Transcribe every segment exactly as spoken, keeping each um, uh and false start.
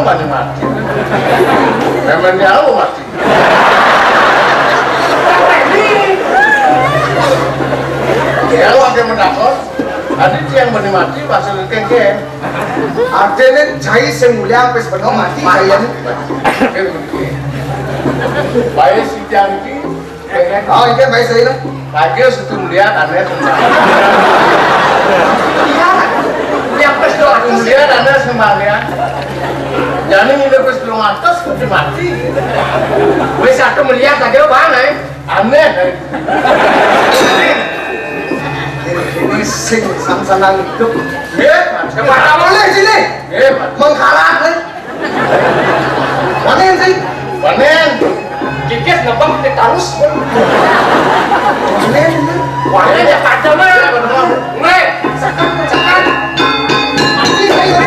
Mati, mati. Memang dia apa mati? Ya, lagi menakut. Tadi tiang bani mati, pasal kengkeng. Artinya, cai sing mulia, pes penuh mati, cai anu. Baik, si tiang ini, Oh, iki bae sih. Lagi situ melihat aneh sembah. Iya. Yang pes doang. Melihat aneh sembah ya. Jadi ini pes belum atas, mesti mati. Wis aku melihat aja, Bang, eh. Aneh. Ini sing sang-sanang hidup. Nggih, Mas. Kepala boleh sini. Nggih, Mas. Mengkalah, eh. Panen sih. Panen. Kikis nebeng ke tarus. Panen. Panen ya pada mah. Nggih, sekat, sekat. Mati saya.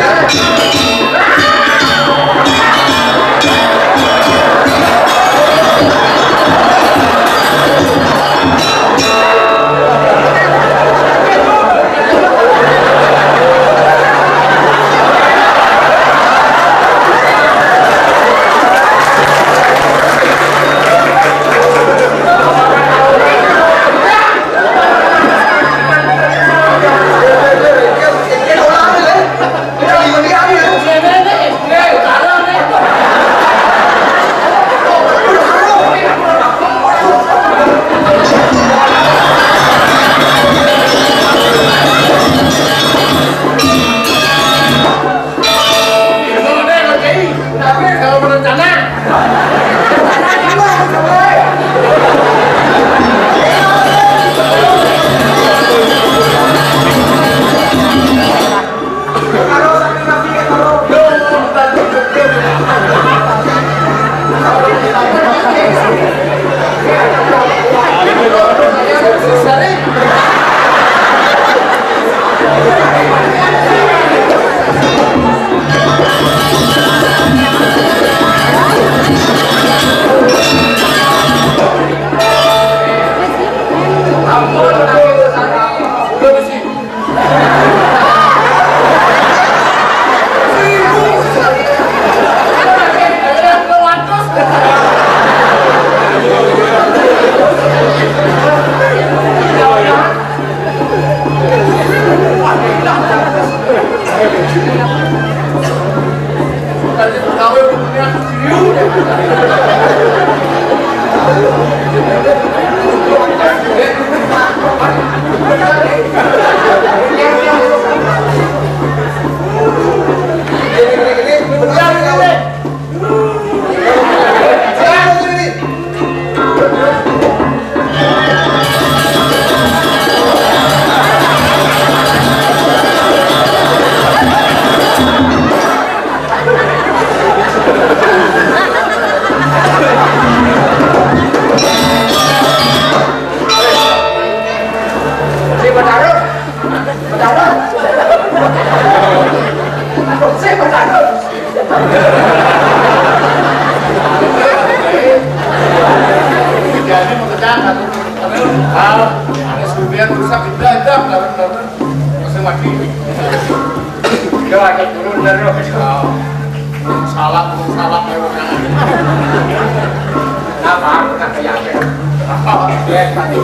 Jadi mau ke sana. Ada sudah rusak, kita aja, masih mati. Dia ada turun dari roh. Salah, salah, lewat kanan. Nah, baru kata ya. Apa? Ya, tadi.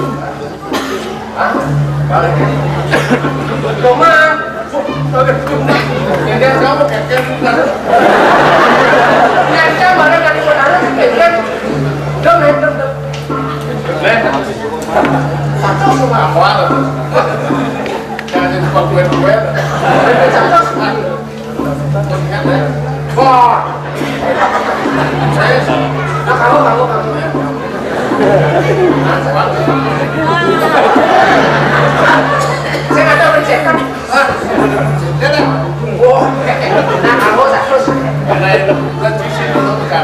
Hah? Balik. Cuma, cuma. Jadi, kamu keke bukan. Keke mana tadi mau taruh, keke. Dong, dong, dong. Satu semua. Apa? Jangan lupa kue-kue. Satu semua. Wah. Saya, nah, kamu, kamu, kamu. Saya nggak tahu, saya kan. Wah. Nah, kamu satu. Karena itu bukan di sini, bukan.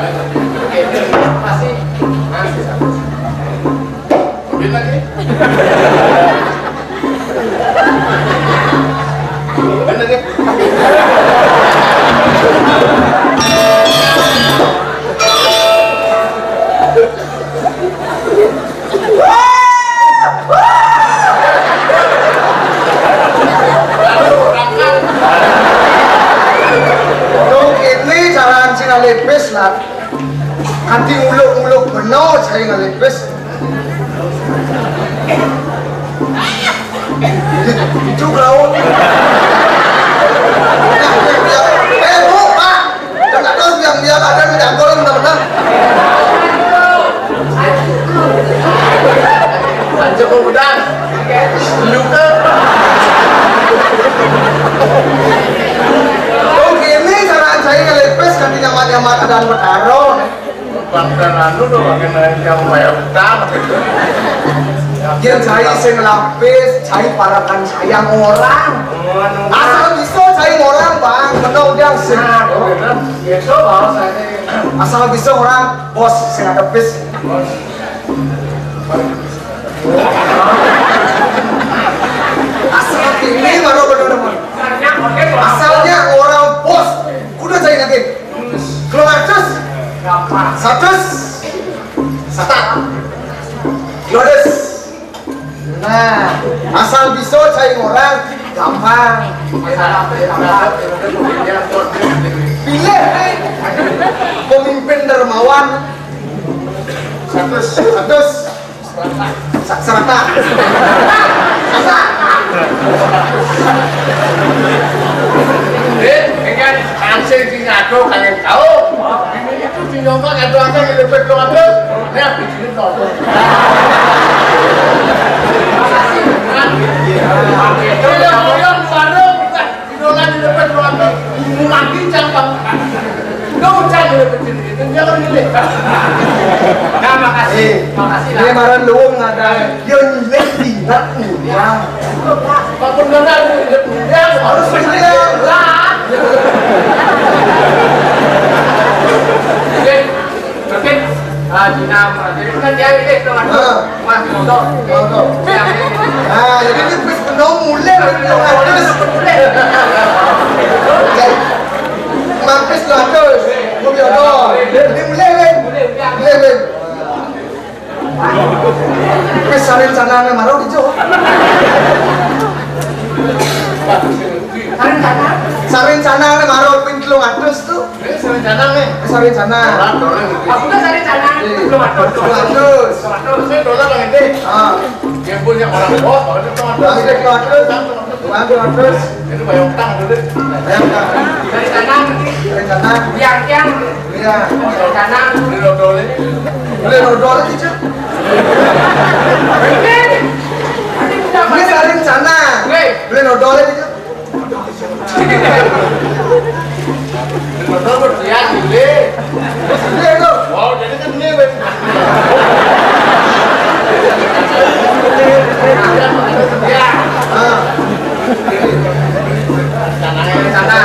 Oke, masih, masih satu. Ambil lagi. Ambil lagi. Aduh, orang kan. Tuh, ini salah Kanthi nguluk-nguluk bena cai ngalipis. Itu kau. Eh, Bu, Pak. Terus yang dia ada di jangkol, benar-benar. Aja kau udah. Lu ke. Kau gini cara cai ngalipis kanthi nyamat-nyamat adan Betara. Bangsa anu tuh makin naik yang bayar utang. Yén cai sing lapis, cai parakan sayang orang. Asal bisa cai orang, Bang. Menang dia sing. Nah, gitu. Gitu, bahasanya. Asal bisa orang, bos sing ada pis. Asal ini baru benar-benar. Asalnya orang bos. Kudu cai lagi. Telung atus. Satus. Satak. Dua ratus. Nah, asal bisa cai orang gampang. Pilih pemimpin dermawan. Satus. Satus. Sa-, serata. Serata. Eh, ini kan hasil di ngado kangen kau. Ini itu di nyongkak ngado aja ngado pedo aja. Ini habis ini tonton. Makasih. Iya, iya, iya. Idola di depan keluarga, ngumumaki cang, Bang. Enggak usah di depan sini, itu dia kan milih. Nah, makasih. Eh, makasih lah. Ini marang luwung ada. Dia nyilih tidak punya. Walaupun benar, dia punya. Harus punya. Lah. Oke. Mungkin, ah, Cina, Mas, jadi kan dia ini, teman. Heeh. Mas, foto. Foto. Ya, ini. Nah, jadi ini wis penuh mulai, wis penuh mulai. Oke. Mampis lo atus. Mau foto. Ini mulai, Win. Mulai, Win. Wis sarencanané maro ijo. Sarencana. Sarencanané maro ping telung atus tuh. Ini sarencana nih. Sarencana. Dolar, dolar gitu. Aku kan sarencana. Iya. Belum ada. Dua ratus. Dua ratus. Saya dolar lagi deh. Ah. Dia punya orang bos, kalau itu cuma dua ratus. Lagi deh, dua ratus. Dua ratus. Itu bayar utang dulu deh. Bayar utang. Sarencana. Sarencana. Yang, yang. Iya. Sarencana. Beli dodol ini. Beli dodol ini, Cuk. Ini sarencana. Weh. Beli dodol ini, Cuk. Bener, dia gile. Gile itu. Wow, jadi kan gile, weh. Ya. Ah. Sana, sana.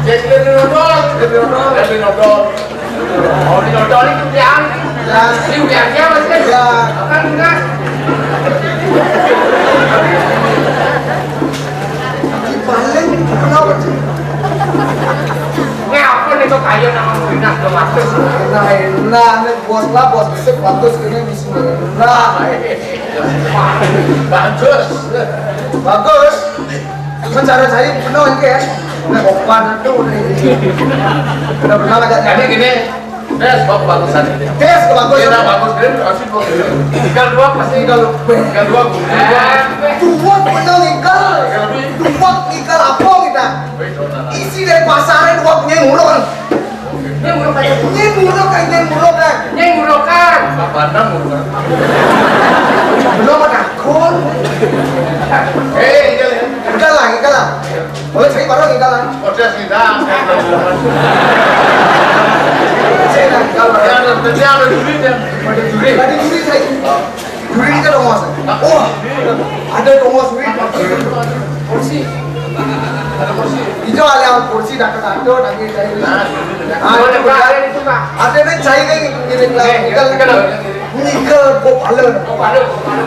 Jadi dia nodol. Dia nodol. Jadi nodol. Oh, ini nodol itu yang. Ya. Ini yang dia, Mas, kan? Ya. Kan, enggak? Dibalik, kenapa sih? Ini apa nih kok kayu nama Wina ke Matus? Enak, enak. Ini bos lah, bos besar, Matus ini bismillah. Bagus. Bagus. Mencari saya penuh ini ya. Ini kopan itu nih. Udah pernah ngajak. Jadi gini, Des, kok bagusan ini? Des, kok bagus? Kita bagus, Des, kasih bagus. Tinggal dua pasti. Tinggal, tinggal dua, tinggal dua. Dua bener tinggal. Tinggal dua. Dua tinggal apa kita? Isi dari pasaran dua punya murah kan? Ini murah kan? Ini murah kan? Ini murah kan? Ini murah kan? Apa anda murah? Belum ada akun. Eh, iya, iya. Enggak lah, enggak lah. Boleh saya baru kita lah. Udah sih, dah. Saya dah, kita lah. Ya, nanti ada juri, ya. Ada juri. Ada juri saya. Juri kita dong, Mas. Oh, ada dong, Mas. Kursi. Ada kursi. Itu ada yang kursi dah kena ada, nanti saya. Nah, ah, itu, Pak. Ada nih, saya kayak gini, gini, gini, gini. Ngikel, kok pala. Kok pala, kok pala.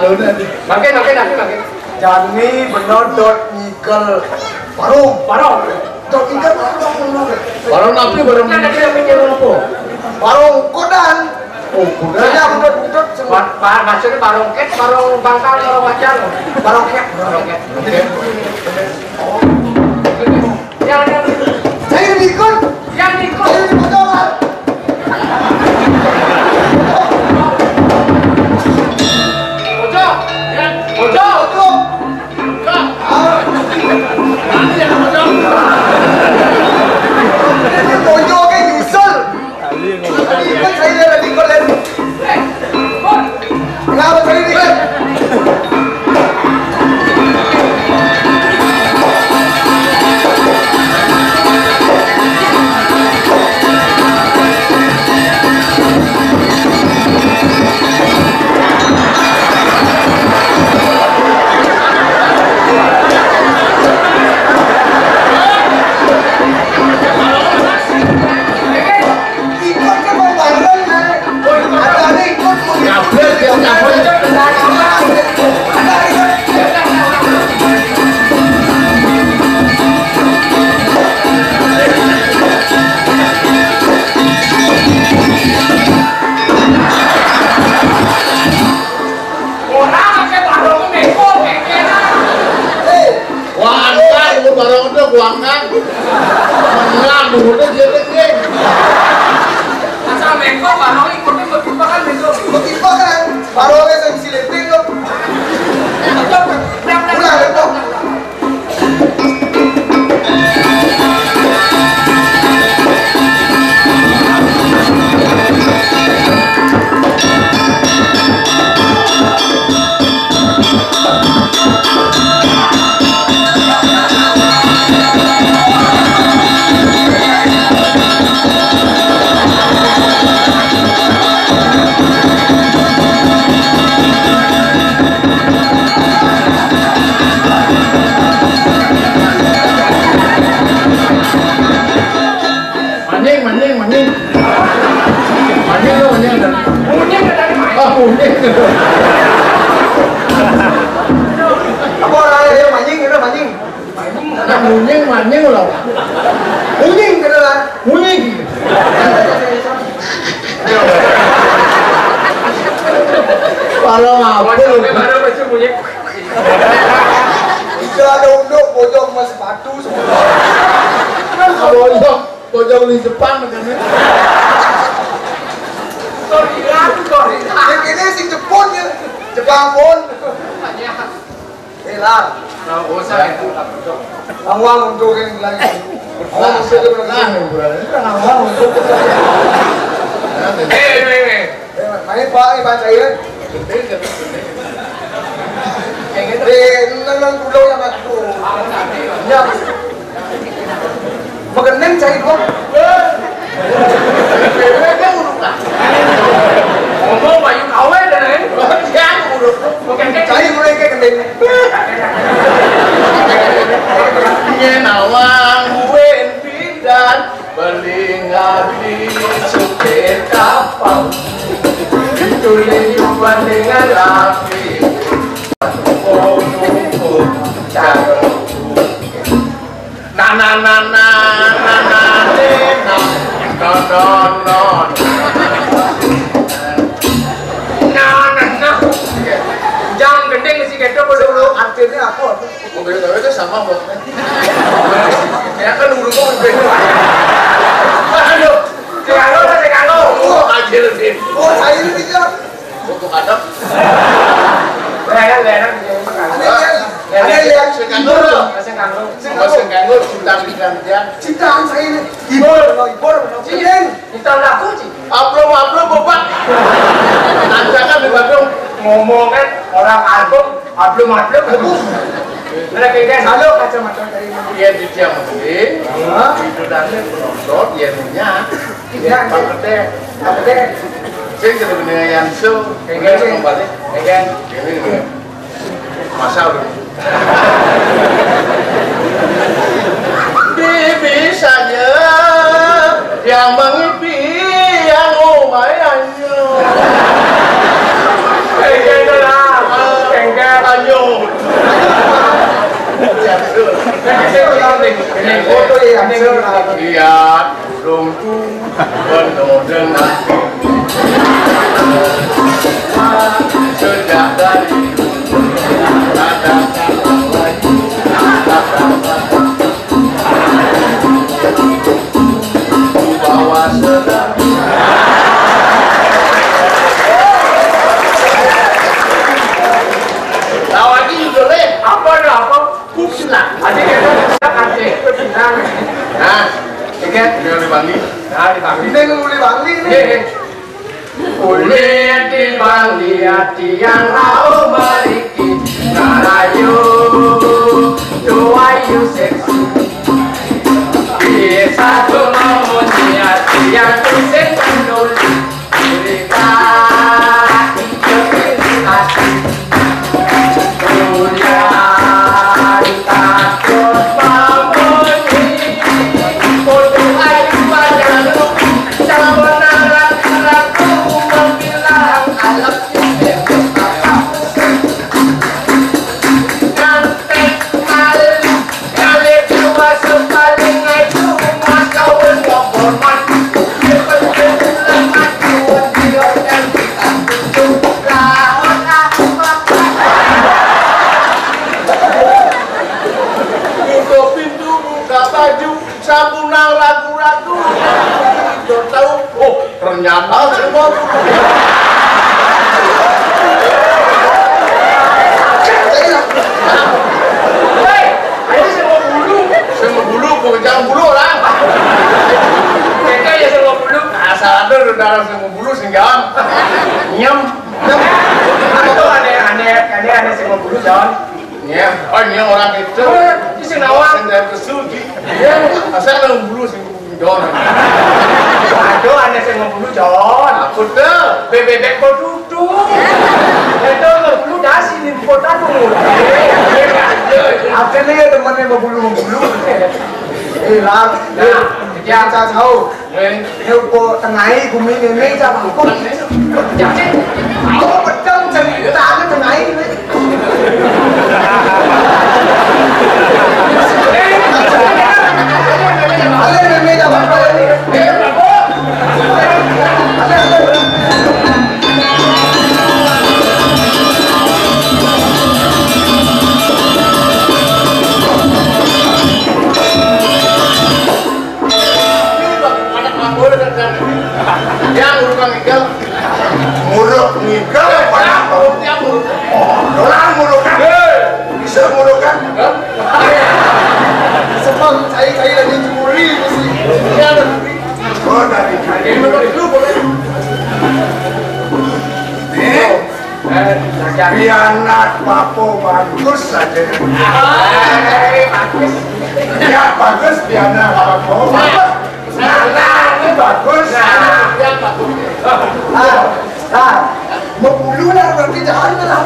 Makin, makin, makin, makin. Jani bener dot nyikel barong. Barong. Dot nyikel barong. Barong api, barong. Kan tadi api nyelur apa? Barong kodan. Oh, kodan. Saya udah budak semua. Ba-, ba-, maksudnya barong ket, barong bangkal, barong wajar. Barong ket. Barong ket. Oke. Yang, yang. Saya lebih ikut. Yang ikut. Saya lebih ikut. Ojo, ya. Ojo. Ojo. Enggak. Ah. Nanti yang ojo. Ini Ojo kayak nyusul. Tadi kan saya lihat di kolen. Kenapa tadi nih? Ora, pakai barong meko, kekeran. Wah, angkat, umur barong itu, gua angkat. Menang, umurnya dia gede. Asal meko, barong ikutnya bertimpakan, meko. Bertimpakan. Barongnya sing sileting, kok. Udah, udah. Manying, manying, manying. Manying lo, manying. Manying ke tadi, manying. Oh, manying. Apa orang yang manying, itu manying? Nah, manying, manying lo. Manying, kena lah. Manying. Kalau ngapa lo? Baru baca manying. Udah ada unduk, bojong sama sepatu semua. Bojong, bojong di Jepang katanya. Sorry, sorry. Yang ini si Jepun ya. Jepang pun. Eh, Lar. Nah, usah ya. Awang untuk yang lagi. Awang untuk yang lagi. Nah, yang berani. Awang untuk. Eh, eh, eh. Eh, main, Pak, eh, Pak, saya. Eh, nang, nang, dulu ya, Mas. Ya. Mageneng cai gua. Ngomong bayu kawe dah, eh. Ya, urut. Oke, oke. Cai mulai ke gendeng. Yen awang buin pindan, beli ngabdi supir kapal. Itu liuan dengan rapi. Na, na, na, na, na, na, na, na, na, na, na. Na, na, na. Jangan gending si kedo dulu. Artinya apa? Mobil itu sama, Bos. Ya kan, urut kok beda. Aduh, sing anu, sing anu. Oh, anjir, Din. Oh, saya ini bisa. Untuk adab. Lereng, lereng. Ada yang, ada yang sing anu. Sing anu. Sing anu. Sing anu, cinta pikiran dia. Cintaan saya ini. Ibur, ibur, ibur. Cinta laku, Ci. Ablum, ablum, bobak. Tanjakan di Bandung. Ngomong kan orang album, ablum, ablum. Aduh. Mana kengkes? Halo, kacamata dari mana? Iya, di tiang mesti. Hah? Itu tadi penonton, iya, punya. Iya, iya. Pakete. Pakete. Sing kita punya yang so, kengkes kembali. Kengkes. Ini, ini. Masa udah. Bibi saja yang mengipi yang lumayan. Eh, gitu lah. Lihat, burungku penuh dengan sejak dari dulu ada kata lain, kata-kata bawa sedang. Tahu aja judulnya apa, ada apa? Kupsila. Ada yang ada, ada yang ada. Nah, tiket udah dipanggil. Nah, dipanggil. Ini yang udah dipanggil nih. Iya, iya. Ulih di Bali ati yang rauh mariki ngarayu, do ayu seksi. Bisa tu memuji ati yang tusing kenduli. Cerita hati kepinsin ati. Ulian takut memuji. Kudu ayu padalu. Calon anak-anakku membilang alam. Buka pintu, buka baju, sampunang ragu-ragu. Udah tahu, oh, ternyata semua. Hei, ini semua bulu. Semua bulu, bukan jangan bulu orang. Mereka ya semua bulu. Asal ada darah semua bulu sehingga nyem. Atau aneh-aneh, aneh-aneh semua bulu, John. Ya, oh, ini orang itu. Di sini awak. Sendal kesugi. Iya. Asal ada bulu sing John. Aduh, aneh sing bulu, John. Aku tuh. Bebek kok duduk. Itu bulu dasi di kota tuh. Akhirnya ya temennya bulu-bulu. Eh, lah. Nah, ya. Kita tahu. Ini upo tengai gumi ini siapa upo? Jadi, aku pedang cerita aku tengai ini. Ale, ale, ale, ale. Anak mabur dan yang urukang igal. Muruk ngigal apa? Yang muruk. Oh, orang muruk kan? Bisa muruk kan? Sebab saya, saya lagi curi mesti. Ya, ada. Oh, dari ini dulu boleh. Eh? Pianak papo bagus saja. Eh, bagus. Ya, bagus pianak papo. Bagus. Nah, nah, ini bagus. Nah, yang bagus. Ah, nah, mau bulu lah, berarti jangan lah.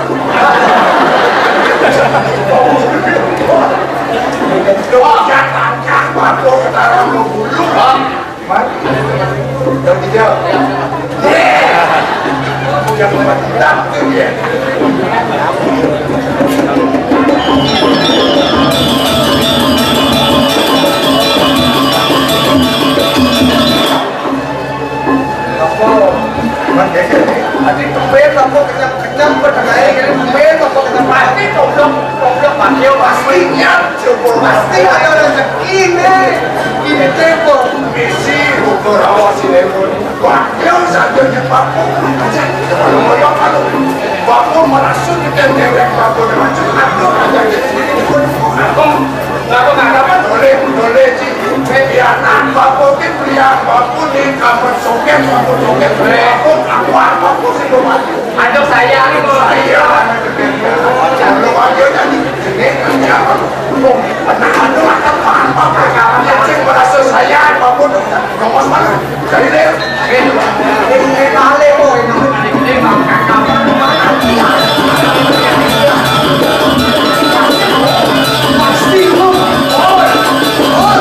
Loh, ya, tangkap papo, ketara mau bulu. Mat, yang hijau. Yang empat hitam tuh dia. Apa? Mat, ya, ya. Tadi kepet apa kenyang-kenyang, pada naik, ini kepet apa kenyang? Pasti goblok, goblok, Pak. Yo, pasti. Pastinya. Syukur. Pasti ada rezeki nih. Ini tempo. Misi ukur awas ini pun. Wah, dia usah dia nyepak. Aja. Kalau mau yang kalau bapak merasuk kita dewek bapak dengan cepat tuh ada jadi diri pun. Aku nggak apa nggak apa. Boleh, boleh sih. Bianan bapak mungkin pria bapak nih kapan soket bapak soket bapak aku apa aku sih. Aduh, saya nih, Bos. Iya. Kalau aja tadi, ini kerja apa? Oh, pernah ada apa? Apa? Apa? Yang sing merasa saya, apapun, nomor mana? Jadi deh. Eh, eh, eh, balik, Boy. Pasti, Boy. Boy. Boy.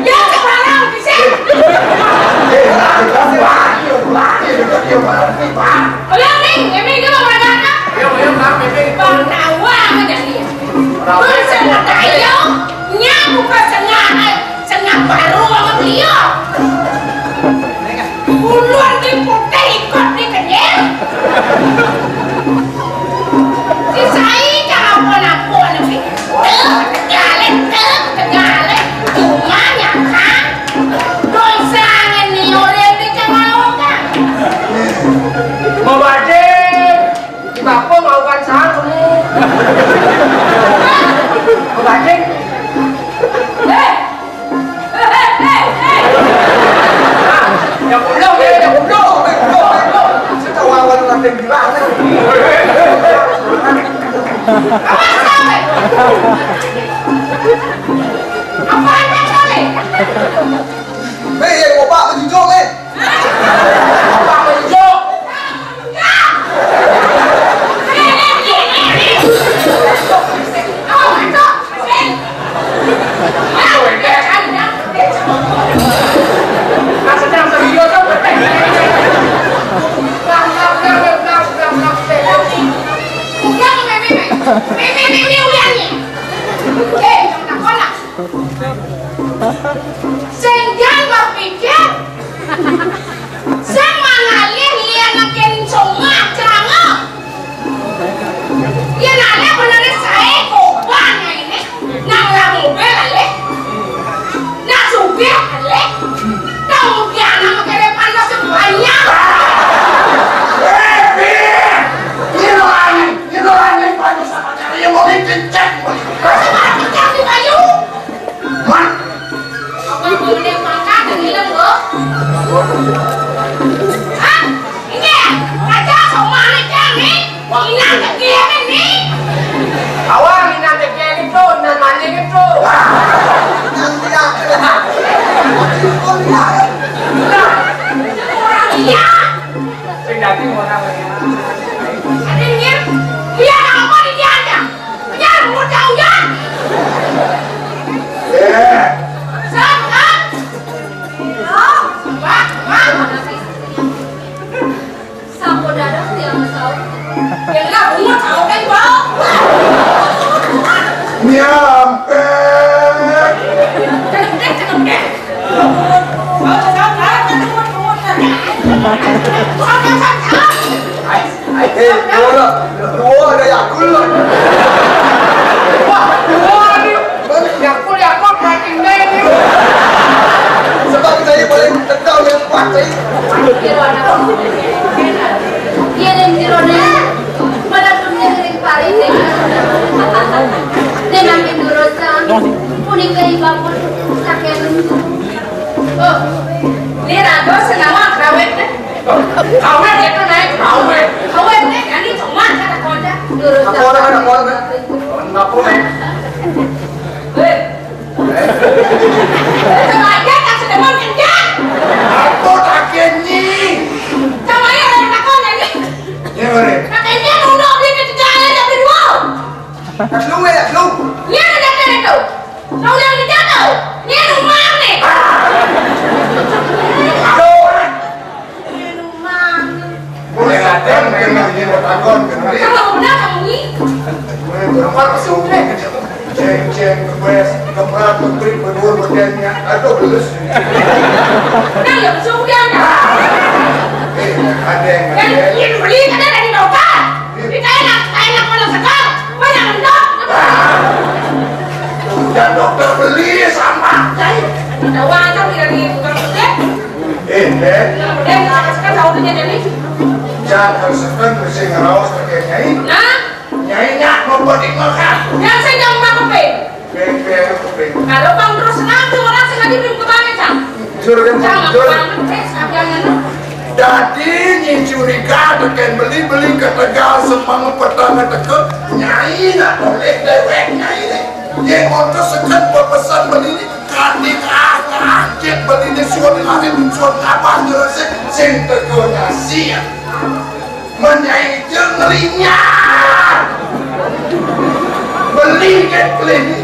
Ya, sembarang, bisa. Ayo, Ning, ini dia mau berangkat. Ayo, ayo, Kang, ini. Bang Tawang aja nih. Bang Sengat ayo, nyamu ke Sengat, Sengat baru sama beliau. Ulun di putih ikut di kenyir. Si Sai jangan ampun-ampun, tapi. Tuh, tegale, tuh, tegale. Cuma nyata. Dosa ngeni orang di Cemaukan. Mau bajing. Di Papua mau kan sahang kamu. Mau bajing. Eh, Hei, hei, hei, hei. Nah, yang belum ya, yang belum. Saya tahu awal nanti bilang. Apa sampai? Apa yang sampai? Hei, yang bapak menunjuk, eh. Bapak menunjuk. Sing jan bapikir, sing mangalih lianakin soma ceranga. Yén alih beneré saé koban ainé, nang lah mobil alih, nang sugih alih, tong piana maké depan masuk banyak. Eh, Pi! Ngilangi, ngilangi banyu sama cari yang mau dicecek. Masa malah pecah di banyu? Mak. Apa mau dia makan dan hilang, Bu? Hah? Ini ya? Aja sama anak ni. Inang kecil ni. Awak inang kecil itu, inang maling itu. Orang dia. Sing dadi orang. Ada ni. Dia apa di dia aja? Nyar, mau jauh, Nyar. Eh. Selamat. Loh, Mbak, Mbak. Sampun dados tiang sahur. Yang lah, bungut sahur kan, Mbak? Nyampe. Cekep deh, cekep deh. Sahur, sahur, sahur, bungut, bungut. Sahur, sahur, sahur. Ai, ai, eh, dua lah. Dua ada Yakult lah. Wah, dua ni. Yakult, Yakult, makin naik ni. Ni raga sing awak krawet ne. Krawet itu naik krawet. Krawet ne, ani cuma kata konda. Aku orang ada orang. Kenapa ne? Hei. Coba aja tak sedemon kencang. Aku tak kenyi. Coba ya orang takon lagi. Ya, boleh. Tak kenyi, udah beli ketiga aja, beli dua. Kat lu, eh, kat lu. Ni ada jatuh itu. Kau yang jatuh. Ni rumah ni. Aduh. Ni rumah ni. Boleh datang, kena dia bertakon, kena dia. Kalau benar kamu ni. Boleh berempat masuk. Ceng, ceng, kepres, keprat, keprit, berdua, berkenya. Aduh, belus. Benar ya, masuk dia. Eh, ada yang Dan ada. Ini beli, ada dari dokter. Ini saya nak, saya nak mana sekarang. Mana mendok? Dan dokter beli sama. Tahu aja tidak di tukang pijat. Eh, eh. Yang udah kita kasihkan tahu punya jadi. Jangan sekan mesti ngeraos pakai nyai. Nah, Nyai nyak mau buat iklan kan? Yang saya jangan pakai. Beng, beng, beng. Kalau bang terus senang tuh orang sengaja belum kebanyakan. Juragan, Jangan juragan. Banget, eh, sekalian. Dadi Nyi Curiga tekén beli-beli ketegal semeng peteng teka nyai nak oleh dewek nyai ni. Yén onto seken pepesan beli ni, kadi ngajek beli ni suwun ngarit, suwun ngabas nyeresik, sing teka nasi. Menyai je ngerinyah. Beli ket beli ni.